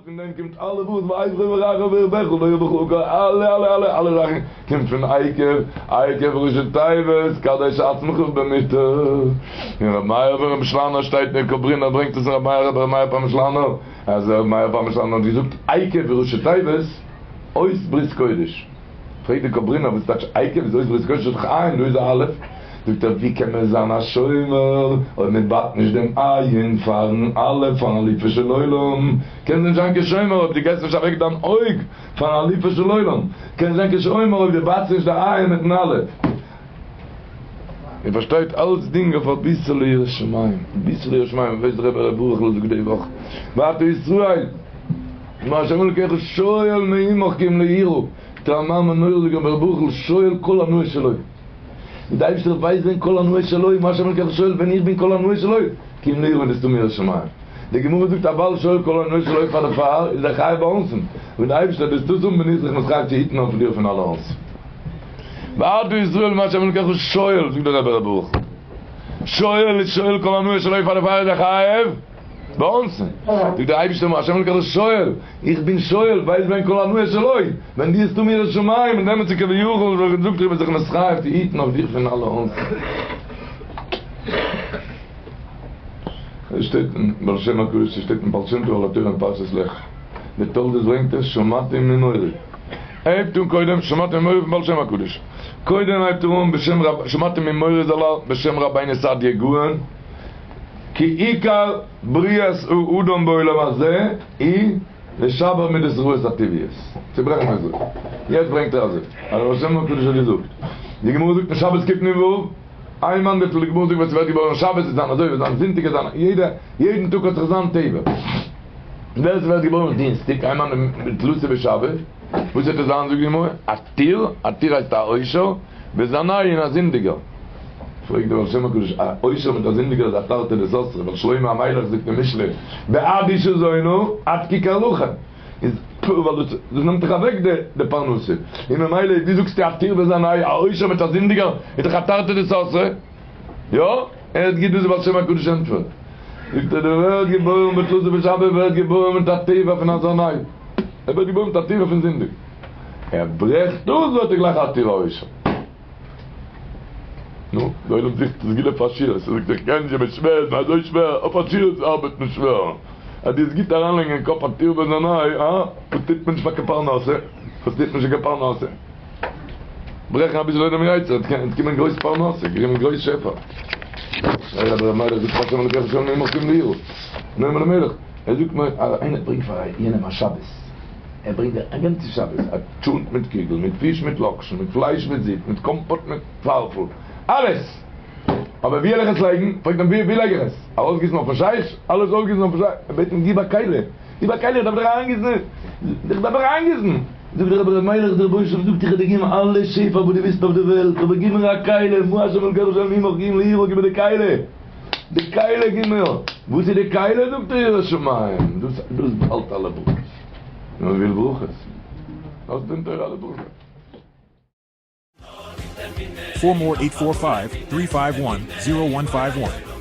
פון דעם קומט אלע ברכות ועפר ורכב ורכבך לא יבא חוקה, אלע אלע אלע אלע זאכן קומט פון עקב, עקב ראשי תיבות קדש עצמך במותר. און רבי מאיר פרעמישלאנער שטייט אין קאברינער ברענגט עס אין רבי מאיר רבי מאיר פרעמישלאנער אז רבי מאיר פרעמישלאנער האט געזאגט עקב ראשי תיבות אות ברית קודש. פרעגט די קאברינער וואס טייטש עקב איז אות ברית קודש איז דאך עין דא איז א אלף, זאגט ער ווי קען מען זיין א שומר אויב מען בייט נישט דעם עין פארן אלף פארן אלופו של עולם, קענסט נישט זיין קיין שומר אויב דו געסט נישט אוועק דיין אויג פארן אלופו של עולם, קענסט זיין קיין שומר אויב דו בייטסט נישט די עין מיטן אלף. איר פארשטייט אלצדינג אויף אביסעלע יראת שמים, אביסעלע יראת שמים, ווייסט דער רבי ר' ברוכ'ל זאגט די וואך, ועתה ישראל, מה ה' אלוקיך שואל מעמך כי אם ליראה, טעם המנורה זאגט רבי ר' ברוכ'ל שואל כל הנאה שלו, און די אייבערשטער ווייסט ווען כל הנאה שלו, מה ה' אלוקיך שואל ווען איך בין כל הנאה שלו, כי אם ליראה וועסטו האבן יראת שמים. די גמרא זאגט א בעל שואל כל הנאה שלו פאר דערפאר איז ער חייב באונסין, ווען די אייבערשטער וועסט דאס האבן בין איך זיך מתחייב צו היטן אויף דיר פון אלע אונסים. ועתה ישראל מה ה' אלוקיך שואל, זאגט דער רבי ר' ברוכ'ל, שואל איז שואל כל הנאה שלו פאר דערפאר איז ער חייב, באונסין, זאגט דער אייבערשטער מה השם אלקיך שואל, איך בין שואל, ווייסט ווען כל הנאה שלו, ווען דו האסט אן יראת שמים, און דעמאלטס איז כביכול ווען זאגט איך בין זיך מתחייב צו היטן אויף דיך פון אלע אונסים. עס שטייט אין בעל שם הקדוש, עס שטייט אין בעל שם טוב על התורה אין פרשת לך, די תולדות ברענגט עס שמעתי ממורי, הייבט אן קודם שמעתי ממורי פון בעל שם הקדוש, קודם הייבט ער אן בשם רב שמעתי ממורי ז ל בשם רבינו סעדיה גאון, כי עיקר בריאת האדם בעולם הזה היא לשבר מידות רעות הטבעיות, צוברעכן מידות רעות. יעצט ברענגט ער אזוי, אז דער בעל שם הקדוש האט געזאגט, די גמרא זאגט אין שבת קנ"ו, איין מאן דכר די גמרא זאגט ווער ס'ווערט געבוירן שבת איז זיין אזוי וועט זיין זונטאג איז זיין יעדע יעדן טאג האט זיך זיין טבע, ווער ס'ווערט געבוירן דינסטאג איין מאן דתלתא בשבא, וואס וועט ער זיין זאגט די גמרא, עתיר, עתיר הייסט א עושר, וזנאי און א זינדיגער. פרעגט דער בעל שם הקדוש, א עושר מיט א זינדיגער איז א תרתי דסתרי, ווייל שלמה המלך זאגט אין משלי, בעד אשה זונה עד כיכר לחם, איז ווייל דאס דאס נעמט דאך אוועק די די פרנסה, און ממילא ווי זאגסטו עתיר וזנאי, א עושר מיט א זינדיגער איז דאך א תרתי דסתרי, יא? הערט גוט וואס דער בעל שם הקדוש ענטפערט, זאגט ער, דער ווערט געבוירן בתלתא בשבא ווערט געבוירן מיט א טבע פון א זנאי, ער ווערט געבוירן מיט א טבע פון זינדיגן, ער ברעכט אויס ווערט ער גלייך א עתיר א עושר. נו, די עולם זוכט סגולה פאר עשירות, ער זאגט איך קען נישט, איך בין שווער, ס'איז אזוי שווער, אויף עשירות ארבעט מען שווער, אז דו וועסט גוט אריינלייגן אין קאפ עתיר וזנאי, אה, וואס טוט מען נישט פאר קיין פרנסה, וואס טוט מען נישט פאר קיין פרנסה, ברעכן אביסל אויס דעם יצר, עס קען קומען גרויס פרנסה, קומען גרויס שפע. דער רבי ר' מיילעך זאגט פאר שמעון לוקח שלום עמך קום ליעול, נועם אלימלך, ער זאגט מיר אז איינער ברענגט פאר יענעם א שבת, ער ברענגט דיר א גאנצע שבת, א טשולנט מיט קוגל, מיט פיש מיט לאקשן, מיט פלייש מיט זופ, מיט קאמפאט מיט פארפל, אלעס! אבער ווי על איך עס לייגן? פרעגט אים ווי לייג איך עס? ארויסגיסן אויפן שיש? אלעס אויסגיסן אויפן שיש? ער בעט אים גיב א כלי, גיב א כלי איך דארף דאך אריינגיסן, איך דארף דאך אריינגיסן! זאגט דער רבי ר' מיילעך דער רבונו של עולם זאגט איך וועל דיר געבן אלע שפע וואס דו ווילסט אויף די וועלט, אבער גיב מיר א כלי, מה ה' אלקיך שואל מעמך כי אם ליראה, גיב מיר די כלי! די כלי גיב מיר! וואס איז די כלי? זאגט ער יראת שמים, דאס דאס באהאלט אלע ברכות, ווען מען וויל ברכות, דאס דינט אויך אלע ברכות. 4 more 845 351 0151.